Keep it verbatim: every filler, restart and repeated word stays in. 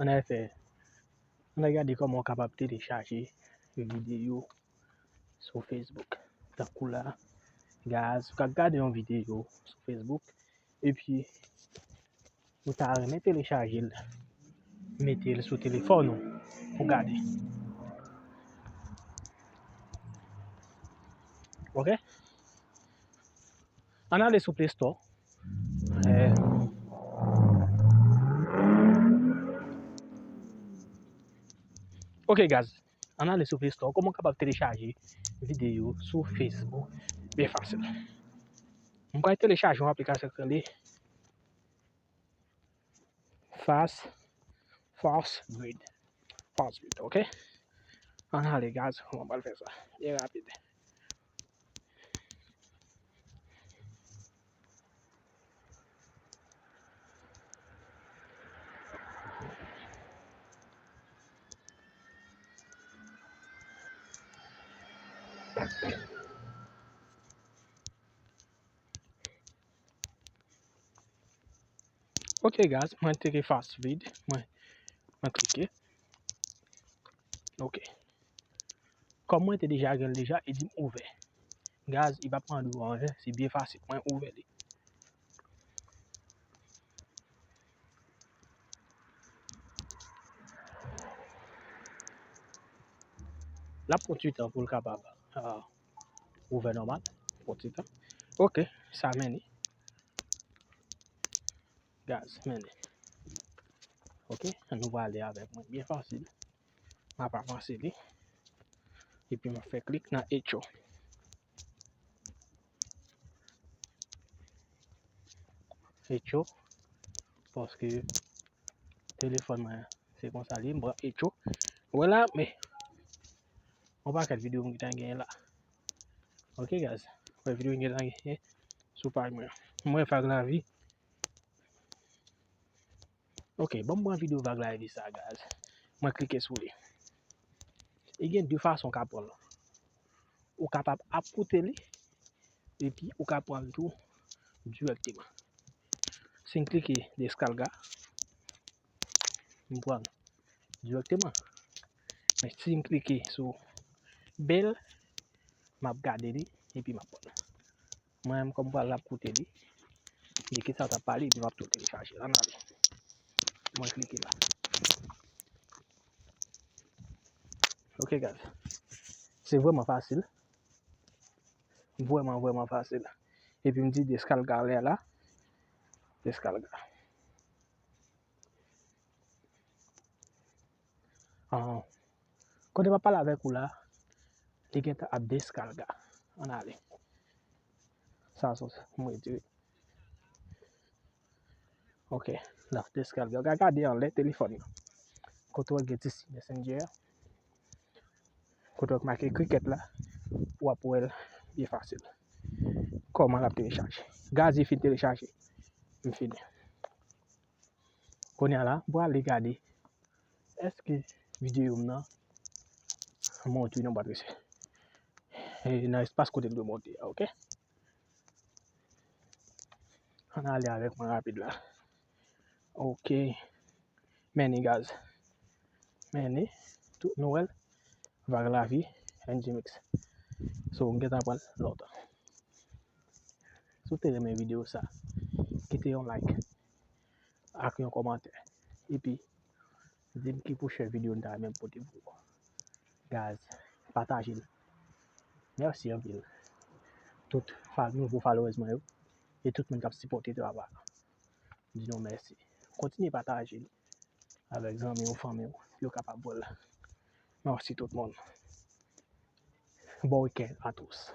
Ann al fè, ann al gade kòman w kapab telechaje videyo sou Facebook. Tankou la, guys, ou ka gade yon videyo sou Facebook, epi ou ta renmen telechaje l, mete l sou telefòn ou pou gade. Ok? Ann ale sou Play Store. Eh. Ok, guys. Ann ale sou Play Store. Kòman w kapab telechaje videyo sou Facebook? Byen fasil. Mwen pral telechaje yon aplikasyon ki rele Fast, Fast Grid. Fast Grid, ok? Ann ale, guys, kòman pral fè sa? Byen rapid. Ok, guys, mwen klike Fast Grid, mwen, mwen klike. Ok. Kòm mwen te deja gen l deja, li di m ouvè. Guys, li pa pran dlo anyen, se byen fasil, mwen ouvè li. L ap pran ti tan pou l kapab, ah, ouvè nòmal, pran ti tan. Ok, sa men li. Guys, men li. Ok, ann nou prale avèk mwen. Byen fasil. M ap avanse li. Epi m ap fè klik nan echo. Echo. Paske telefòn mwen, se konsa li ye, m pran echo. Vwala, men yon pakèt videyo m gentan genyen la. Ok, guys. Wè videyo m gentan genyen sou paj mwen. Mwen Vag Lavi. Ok, ban m pran videyo Vag Lavi sa, guys. Mwen klike sou li. E gen de fason w ka pran l. Ou kapab ap koute li, epi ou ka pran l tou dirèkteman. Si m klike deskalga, m pran l dirèkteman. Men si m klike sou bèl, m ap gade li, epi m ap pran l. Mwen menm, kòm m pral ap koute li, de kisa w t ap pale, epi m ap tou telechaje l. Ann ale. Mwen klike la. Ok, guys. Se vrèman fasil. Vrèman, vrèman fasil. Epi m di deskalga lè la. Deskalga. Ah, kote m ap pale avèk ou la, li gentan ap deskalga. Ann ale. Sa, sa, sa, mwen retire. Ok, l ap deskalga. Ou ka gade anlè telefòn nan. Kote w gen ti siy Messenger a. Kote w make cricket la, w ap wè l byen fasil. Kòman l ap telechaje. Guys, li fin telechaje. M fini. Kounye a la, m prale gade èske videyo m nan monte nan bat rese. E nan espas kote l dwe monte a, ok? Ann ale avèk mwen rapid la. Ok. Men li, guys. Men li. Tout nou wè l. Vag Lavi, N G Mix. So, m gentan pran l lontan. Si w te renmen videyo sa, kite yon like ak yon kòmantè. Epi, di m ki pwochèn videyo n ta renmen m pote pou ou. Guys, pataje l. Mèsi anpil. Tout fa-, nouvo followers mwen yo. E tout moun k ap sipòte travay la. Di nou mèsi. Kontinye pataje l avèk zanmi w, fanmi w, pou yo kapab wè l. Mèsi tout moun. Bon week-end à tous.